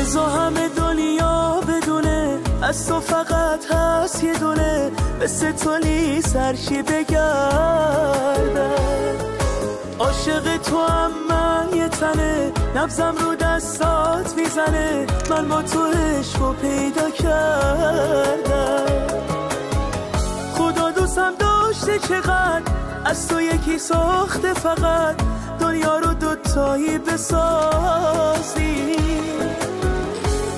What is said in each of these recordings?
بزا همه دنیا بدونه از تو فقط هست یه دونه، مثل تو نیست هرچی بگردم. عاشق تو هم من یه تنه، نبضم رو دستات میزنه، من با تو عشقو پیدا کردم. خدا دوستم داشته چقدر، از تو یکی ساخته فقط، دنیا رو دوتایی بسازی.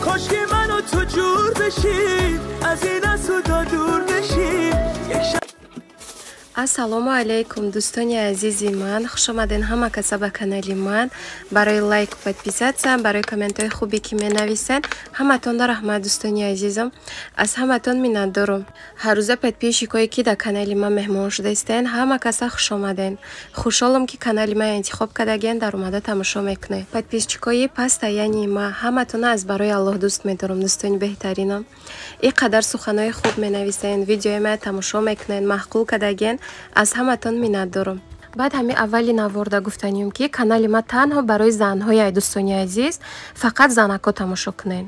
کاش که من و تو جور بشیم، از این از تو دور بشیم. Ассалому алайкум, дӯстони азизи ман, хуш омаден ҳама каса ба канали ман. Барои лайк, подписаться, барои комментҳои хубе ки менависен, ҳаматонда раҳмат, дӯстони азизам. Аз ҳаматон миннатдорум. Ҳаррӯза подписчикое ки дар канали ман меҳмон шудаистен, ҳама каса хуш омаден. Хушҳолам ки канали ман интихоб кардаген, дар омада тамошо мекунед. Подписчикои постоянии ма, ҳаматона аз барои Аллоҳ дӯст медорам, дӯстони беҳтаринам. Ин қадар суханҳои хуб менависен, видеои ман тамошо мекунед, маъқул кардаген, аз ҳаматон миннатдорам. Баъд ҳами аввали наворда гуфтанем ки канали ма танҳо барои занҳои, дӯстони азиз, фақат занако тамошо кунен.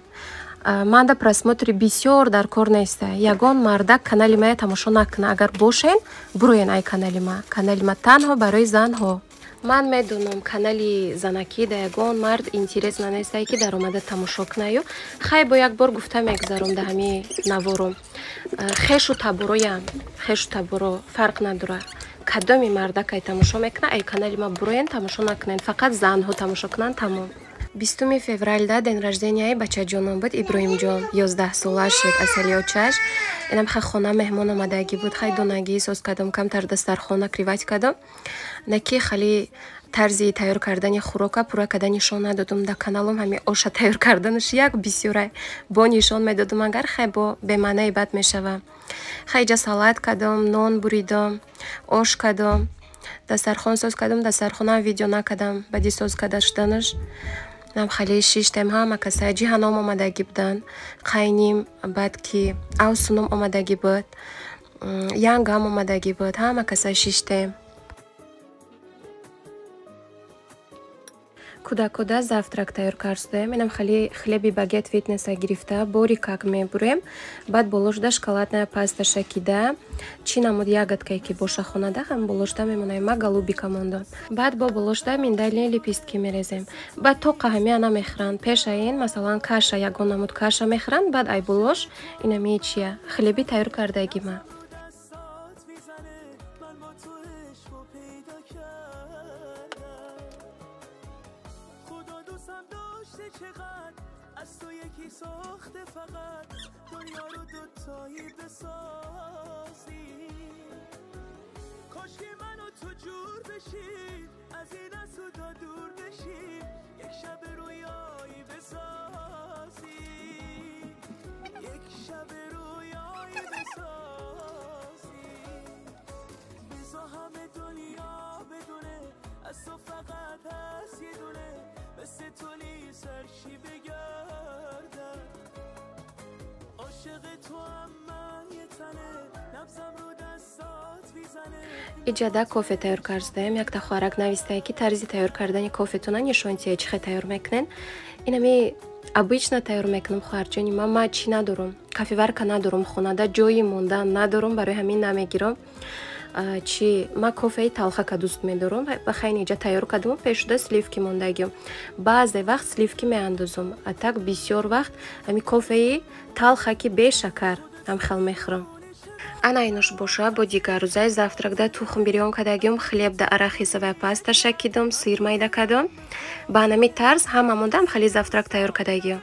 Манда просмотри бисёр дар кор неста. Ягон мардак канали мая тамошо накуна. Агар бошен, буроен ай канали ма. Канали ма танҳо барои занҳо. Ман медонам канали занакӣ да ягон мард интерес нанестае ки дар омада тамошо кунаю. Хай бо як бор гуфта мегузарам да ҳами наворум. Хешу табуроям, хешу табуро фарқ надора. Кадоми мардак ай тамошо мекуна, ай канали ма буроен тамошо накунен, фақат занҳо тамошо кунанд, тамом. 20 февралда день рожденияи бачаҷоном буд, Иброҳимҷон 11 сола шуд, асалиочаш. Инам хай хона меҳмон омадагӣ буд, хай донагӣ соз кардам, камтар дастархона кривать кардам. Наки хали тарзи тайёр кардани хӯрока пурра карда нишон надодум. Дар каналам ҳами оша тайёр карданаш як бисёра бо нишон медодум, агар хай бо бемаънаи бад мешава. Хай ҷа салат кардам, нон буридам, ош кардам, дастархон соз кардам, дастархонаам видео накардам, баъди соз карда шуданаш. Нам хали шиштем, ҳама каса ҷиҳаном омадагӣ буданд, қайним, баъд ки авсуном омадагӣ буд, янгам омадагӣ буд, ҳама каса шиштем. Кӯдакода завтрак тайёр кардаем. Инам хали хлеби багет фитнеса гирифта, бори как мебурем, баъд болошда шоколадная паста шакида, чӣ намуд ягодкае ки боша хонада, ҳам болошда мемонаем. Ма голубика мондам. Баъд бо болошда миндальные лепестки мерезем. Баъд тоқа ҳамиа намехӯранд. Пеша ин, масалан, каша, ягон намуд каша мехӯранд, баъд ай болош инами чия хлеби тайёр кардаги ма. از تو یکی ساخته فقط، دنیا رو دوتایی بسازی. کاش که من و تو جور بشیم، از این از تو دور بشیم، یک شب رویایی بسازی، یک شب رویایی بسازی. بزا همه دنیا بدونه از تو فقط هست یه دونه، مثل تو نیست هرچی بگردم. عاشق تو هم من یه تنه، نبضم رو دستات میزنه. Иҷада кофе тайёр кардаем. Якта хоҳарак навистае ки тарзи тайёр кардани кофетона нишон тия, чӣ хел тайёр мекунен. Инами обычно тайёр мекунам, хоҳарҷони ман. Ман чӣ надорам, кофеварка надорам, хонада ҷои мондан надорам, барои ҳамин намегирам. Чи ман кофеи талхака дӯст медорам, ба хайни иҷа тайёр кардаму пешуда сливки мондагиам. Баъзе вақт сливки меандозам, а так бисёр вақт ҳами кофеи талхаки бешакар ҳам хел мехӯрам. Ана инош боша бо дигар рӯзаи завтракда тухм бирён кардагиам, хлеб да арахисовая паста шакидам, сыр майда кардам. Ба анами тарз ҳама мондам хали завтрак тайёр кардагиам.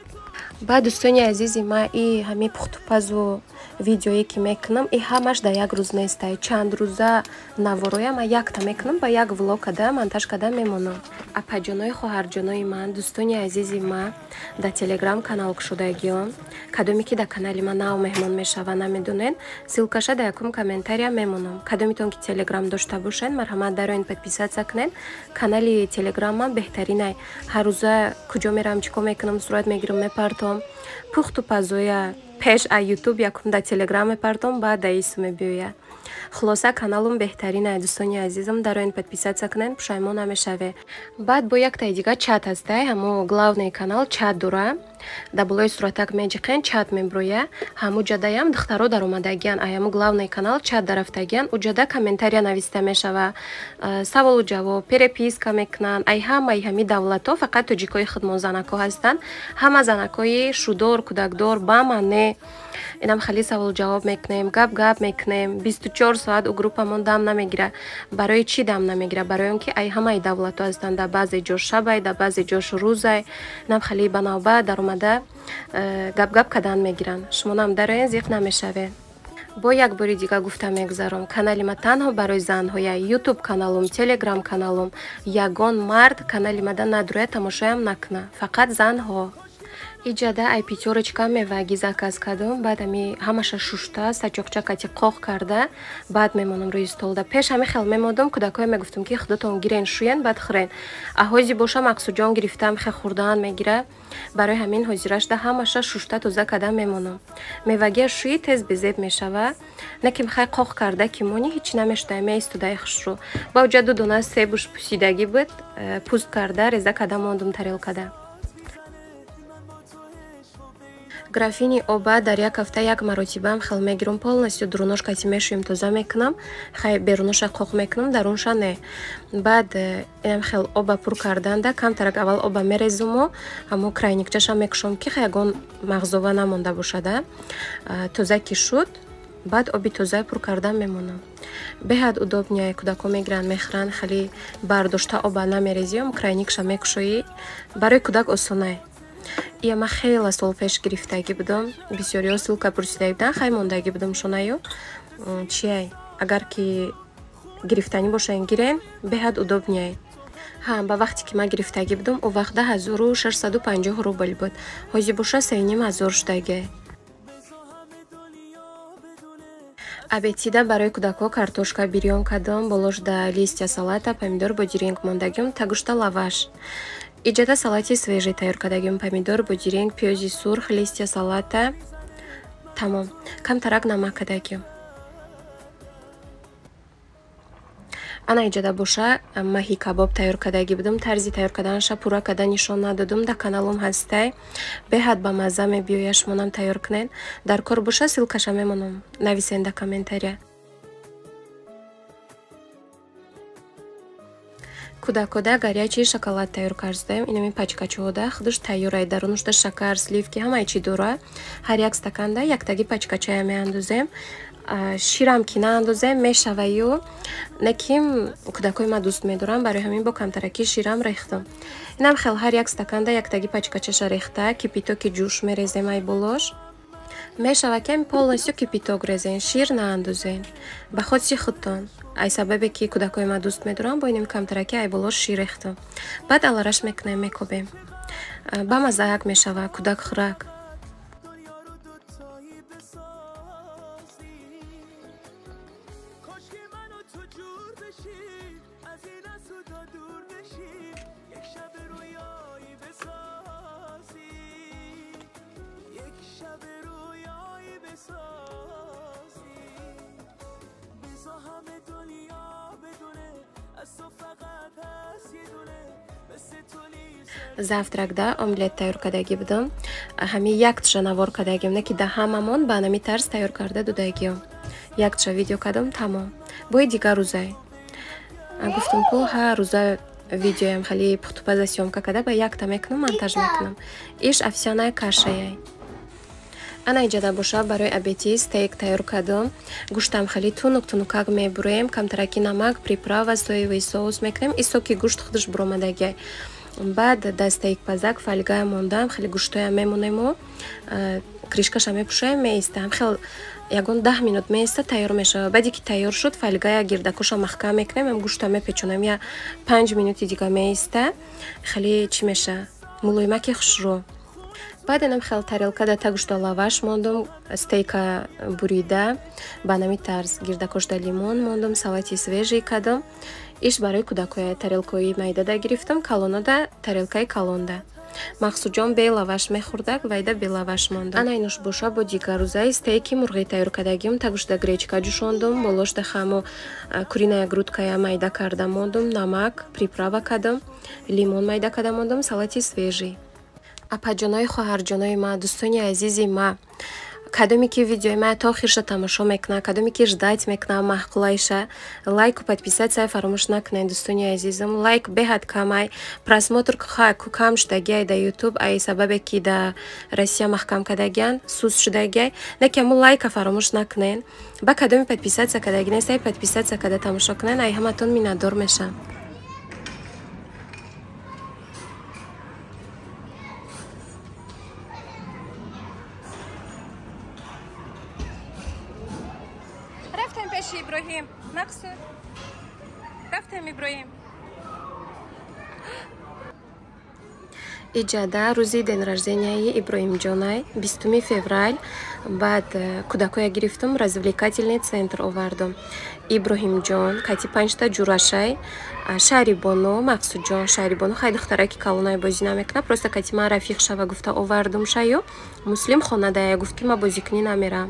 Баъд дӯстони азизи ма, и ҳами пухтупазу видеое ки мекунам, и ҳамаш дар як рӯз нестай. Чанд рӯза навороя ма якта мекунам, ба як влог када монтаж када мемонам. Апаҷонои хоҳарҷонои ман, дӯстони азизи ма, дар телеграм канал кушодагиам. Кадоме ки дар канали ман нав меҳмон мешава намедонед, ссылкаша дар якум комментария мемонам. Кадомитон ки телеграм дошта бошед, марҳамат дароин подписаться кунед. Канали телеграм ман беҳтаринай. Ҳар рӯза куҷо мерам, чӣ кор мекунам, сурат мегирам, мепартом. Пухту пазоя пеш а ютуб якум дар телеграм мепартом, баъд дар ису мебиёяд. Хулоса каналум беҳтаринай, дӯстони азизам, дароин подписаться кунед, пушаймон намешавед. Баъд бо яктаи дигар чат ҳастай, ҳамо главный канал чат дора. Дар болои суратак меҷиқен, чат меброя. Ҳаму ҷадаям духтаро даромадагиян, ай ҳаму главный канал чат дарафтагиян. Уҷада комментария нависта мешава, саволу ҷавоб, переписка мекунанд. Ай ҳамаи ҳами давлатҳо фақат тоҷикои худмон занакҳо ҳастанд. Ҳама занакҳои шудор, кӯдакдор, ба ман не. Инам хеле саволу ҷавоб мекунем, гап гап мекунем. 24 соат у группамон дам намегира. Барои чӣ дам намегира? Барои он ки ай ҳамаи давлатҳо ҳастанд. Дар баъзе ҷо шабай, дар баъзе ҷош рӯзай. Инам хеле ба навбат даромада гап-гап кардан мегиранд. Шумонам дароен, зиқ намешавед. Бо як бори дига гуфта мегузаром: канали ма танҳо барои занҳоя. Ютуб каналум, Телеграм каналум, ягон мард канали мада надуроя, тамошоям накуна, фақат занҳо. Иҷада ай Пятёрочка меваги заказ кардум. Баъд ами ҳамаша шушта, сачоқча кати қоқ карда, баъд мемонам рӯи столда. Пеш ҳами хел мемондум, кӯдакҳое мегуфтум, ки худатон гирен, шӯен, баъд хӯрен. А ҳози боша Мақсудҷон гирифтам, хе хӯрдаан мегира. Барои ҳамин ҳозирашда ҳамаша шушта, тоза карда мемонам. Мевагия шӯи, тез безеб мешава. Не ки хай қоқ карда ки мони, ҳеч намешуда, меистодаи хушрӯ. Ба уҷа ду дона себуш пусидагӣ буд, пӯст карда, реза карда мондум тарелкада. Графини оба дар як ҳафта як маротибаам хел мегирам, полностью дурунош кати мешӯем, тоза мекунам. Хай, беруноша қоқ мекунам, дарунша не. Баъд инам хел оба пур карданда, камтарак аввал оба мерезуму ҳамо крайникчаша мекушом, ки хай ягон мағзова намонда бошада. Тоза ки шуд, баъд оби тоза пур кардан мемонам. Беҳад удобный, кӯдакҳо мегиранд, мехӯранд. Хеле бардошта оба намерезиём, крайникша мекушоӣ, барои кӯдак осонай. Ия ман хеле сол пеш гирифтагӣ будам. Бисёриҳо ссылка пурсидагӣ буданд, хай мондагӣ будам шонаю. Чиай, агар ки гирифтанӣ бошанд, гирен, беҳад удобный. Ҳа, ба вақте ки ман гирифтагӣ будам, о вақт 1650 рубл буд, ҳозир боша 3500 шудагӣ. Обедида барои кӯдакҳо картошка бирён кардам, болошда листья салата, помидор, бодиринг мондагим, тагушта лаваш. Иҷада салати свежий тайёр кардагим: помидор, бодиринг, пиёзи сурх, листья салата, тамом. Камтарак намак кардагим. Ана иҷада боша маҳи кабоб тайёр кардагӣ будам. Тарзи тайёр карданаша пурра карда нишон надодум, дар каналум ҳастай. Беҳад ба мазза мебиёяд, шумонам тайёр кунед. Дар кор боша, ссылкаша мемонам, нависен дар комментария. Кӯдакода горячий шоколад тайёр кардаем. Инами пачкачаҳода худаш тайёрай, дарунушда шакар, сливки, ҳамаи чӣ дора. Ҳар як стаканда яктаги пачкачая меандозем. Ширам ки наандозем, мешаваю, неким кӯдакҳои ман дӯст медорам, барои ҳамин бо камтараки ширам рехтам. Инам хел ҳар як стаканда яктаги пачкачаша рехта, кипятоки ҷӯш мерезем ай болош. Мешава ки полностью кипяток резен, шир наандозен, ба хоси худтон. Ай сабабе ки кӯдакҳои ман дӯст медорам, бо инами камтараки ай болош шир рехтам. Баъд алараш мекунем, мекобем, ба маззаак мешава, кӯдак хӯрак. دوتایی بسازی. کاش که من و تو جور بشیم، از این حسودا دور بشیم، یک شب رویایی بسازی، یک شب رویایی بسازی. بزا همه دنیا بدونه از تو فقط هست یه دونه، مثل تو نیست. Завтракда омлет тайёр кардагӣ будам. Ҳами якташа навор кардагим, не ки да ҳамамон ба ҳами тарз тайёр карда додагиём. Якташа видео кардам, тамом. Бои дигар рӯзай гуфтам, ку ҳар рӯза видеоям хеле пухтупаза съёмка карда, ба якта мекунам, монтаж мекунам. Иш овсяная кашаяй. Ана иҷада боша барои обеди стейк тайёр кардам. Гӯштам хеле тунук тунукак мебурем, камтараки намак, приправа, соевый соус мекунем, и соки гӯшт худаш буромадагиай. Баъд дар стейкпазак фольгая мондам, хеле гӯштоям мемонему, крышкаша мепӯшоем, меистам хел ягон 10 минут меиста, тайёр мешавад. Баъде ки тайёр шуд, фольгая гирдакоша маҳкам мекунем, ам гӯшта мепечонем, я 5 минути дига меиста, хеле чӣ меша, мулоимаки хушрӯ. Баъд инам хел тарелка да тагушта лаваш мондум, стейка бурида, ба нами тарз гирдакошда лимон мондум, салати свежий кардам. Иш барои кӯдакҳоя тарелкаи майдада гирифтам, калонода тарелкаи калонда. Мақсудҷон бе лаваш мехӯрдак, вайда бе лаваш мондам. Ана инуш боша бо дигар рӯзаи стейки мурғӣ тайёр кардагим. Тагушта гречка ҷӯшондум, болошда хамо куриная грудкая майда карда мондум, намак, приправа кардам, лимон майда карда мондум, салати свежий. Апаҷонои хоҳарҷонои ма, дӯстони азизи ма, кадоме ки видеои ма то охирша тамошо мекунад, кадоме ки ждать мекунад маъқулайша, лайку подписаться фаромӯш накунед, дӯстони азизам. Лайк беҳад камай, просмотр кам шудагиай да ютуб, ай сабабе ки да Россия маҳкам кардагиан, сус шудагиай. Не ки аму лайка фаромӯш накунед. Ба кадоме подписаться кардаги нест, ай подписаться карда тамошо кунед, ай ҳаматон миннатдор мешам. Рафтем пеши Иброҳим. Мақсуд. Рафтем, Иброҳим. Иҷада рӯзи день рожденияи Иброҳимҷонай, 20 феврал. Баъд кӯдакоя гирифтум, развлекательный центр овардум. Иброҳимҷон кати панҷта ҷурашай, Шаҳрибону, Мақсудҷон. Шаҳрибону хай духтараки калонай бозӣ намекунад, просто кати ман рафиқ шава гуфта овардум шаю. Муслим хонадая гуфт ки ман бозикунӣ намерам.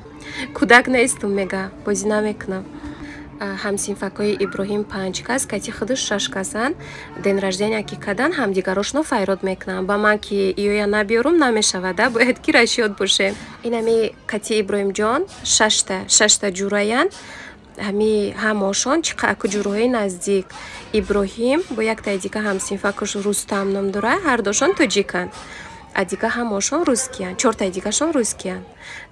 Кӯдак нестум, мега, бозӣ намекунам. Ҳамсинфакҳои Иброҳим 5 кас, кати худаш 6 касанд. День рождения ки кадан, ҳамдигарошно файрод мекунанд. Ба ман ки иёя набиёрум намешавада, бояд ки расчёт бошем. Инами кати Иброҳимҷон шашта ҷураянд. Ҳами ҳамошон чӣ аку ҷураҳои наздик. Иброҳим бо яктаи дига ҳамсинфакаш Рустам ном дора, ҳардошон тоҷиканд. А дига ҳамошон рускиянд, чортаи дигашон рускиянд.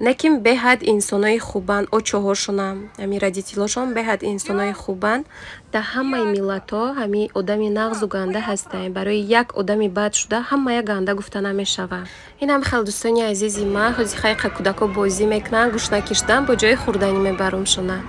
Лекин беҳад инсонои хубанд, очоҳошонам, ҳами родителошон беҳад инсонои хубанд. Дар ҳамаи миллатҳо ҳами одами нағзу ганда ҳастанд. Барои як одами бад шуда ҳамая ганда гуфта намешавад. Инам хел дӯстони азизи ман, ҳози хайқа кӯдако бозӣ мекунанд, гӯш накиштан бо ҷои хӯрданӣ мебарумшона.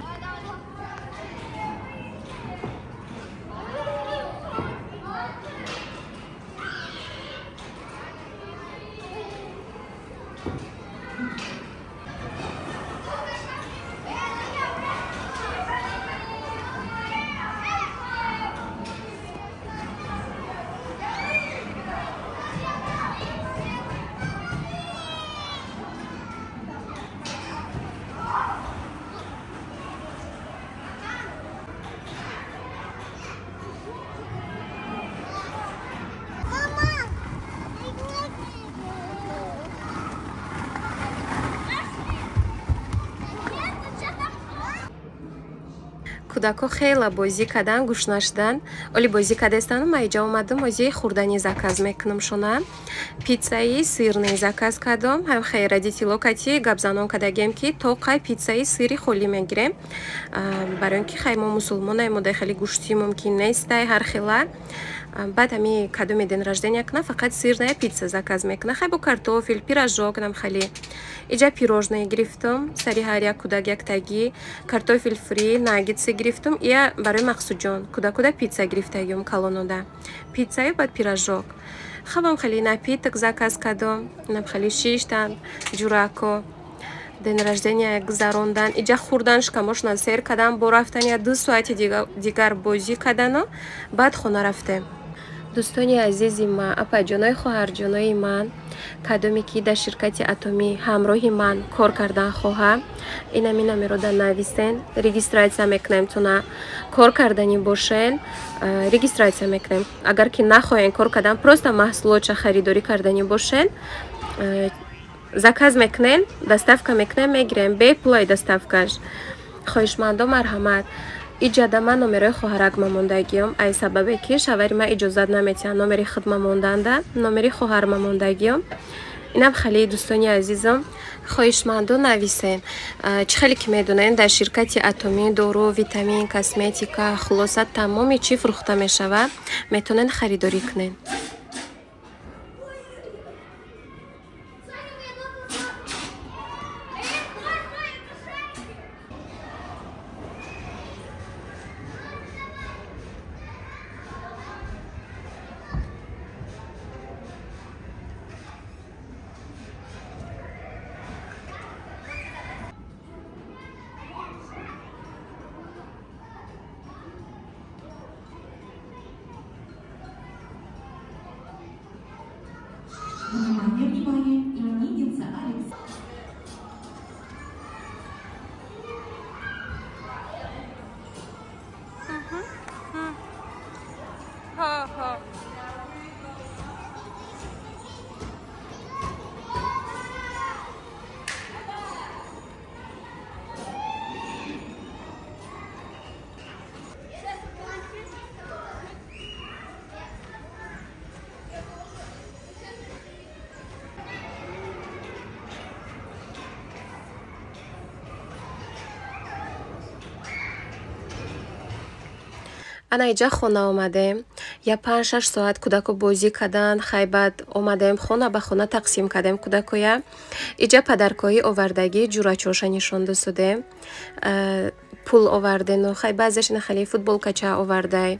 Кӯдако хела бозӣ кардан, гӯш нашудан. Оли бозӣ кардастану ман иҷа омадам, озии хӯрданӣ заказ мекунам шона. Пиццаи сырный заказ кардам. Ҳам хел родитело кати гапзанон кардагем ки то қай пиццаи сыри холӣ мегирем. Барои он ки хай мо мусулмонаем, мода хеле гӯштӣ мумкин нестай ҳар хела. Баъд ҳами кадоме день рождения кунам, фақат сырная пицца заказ мекунам. Хай бо картофель, пирожок нам хали. Иҷа пирожное гирифтум, сари ҳар як кӯдак яктагӣ, картофель фри, наггетсы гирифтум. Ия барои Мақсудҷон, кӯдакуда пицца гирифтагиум калонода. Пиццаю баъд пирожок. Хабам хали напиток заказ кардум, нам хали шиштан, ҷурако. День рождения гузарондан, иҷа хӯрдан, шикамошона сер кардан, бо рафтан я 2 соати дигар бозӣ кардану баъд хона рафтем. Дӯстони азизи ман, апаҷонои хоҳарҷонои ман, кадоме ки дар ширкати Атомӣ ҳамроҳи ман кор кардан хоҳад, инами номерода нависен, регистрация мекунем туна. Кор карданӣ бошен, регистрация мекунем. Агар ки нахоҳен кор кардан, просто маҳсулотша харидорӣ карданӣ бошен, заказ мекунем, доставка мекунем, мегирем бепулай доставкаш. Хоҳишмандо марҳамат. Иҷада ман номерои хоҳаракма мондагиём, ай сабабе ки шавари ман иҷозат наметиҳанд номери худма монданда, номери хоҳарма мондагиём. Инам хеле дӯстони азизам, хоҳишмандо нависен. Чӣ хеле ки медонем, дар ширкати Атомӣ дору, витамин, косметика, хулоса тамоми чӣ фурӯхта мешавад, метавонед харидорӣ кунед. Внимание, внимание, именинница Алекс. Ха-ха. Ана иҷа хона омадем, я 5-6 соат кӯдако бозӣ карданд. Хай, баъд омадем хона, ба хона тақсим кардем кӯдакоя. Иҷа подаркои овардагӣ ҷурачоша нишон досудем. Пул овардену хай, баъзеш ина хеле футболкача овардай,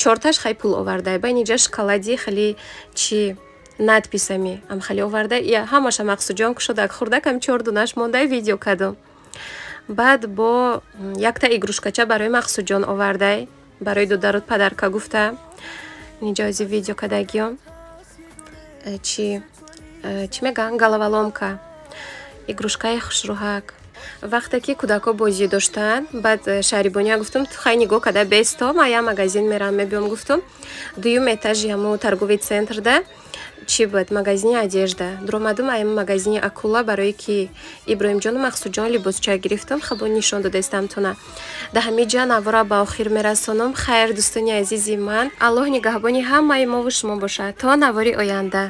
чорташ хай пул овардай. Ба иниҷа шоколади хеле чи надписами ам хеле овардай. Я ҳамаша Мақсудҷон кушодак хурдакам, чор дунаш мондай, видео кардум. Баъд бо якта игрушкача барои Мақсудҷон овардай, барои додарут подарка гуфта. Ниҷози видео кардагиём. Чи мегӯянд, головоломка, игрушкаи хушрӯҳак. Вақте ки кӯдако бозӣ доштанд, баъд Шаҳрибония гуфтум: «Ту хай нигоҳ када бесто, ма я магазин мерам, мебиём», гуфтум. Дуюм этажи ҳамо торговый центрда чӣ буд, магазини одежда. Дуромадум аямо магазини Акула, барое ки Иброҳимҷону Мақсудҷон либосча гирифтам. Хабо нишон додаистамтона. Да ҳамин ҷа навора ба охир мерасонам. Хайр, дӯстони азизи ман, Аллоҳ нигаҳбони ҳамаи мову шумо бошад. То навори оянда.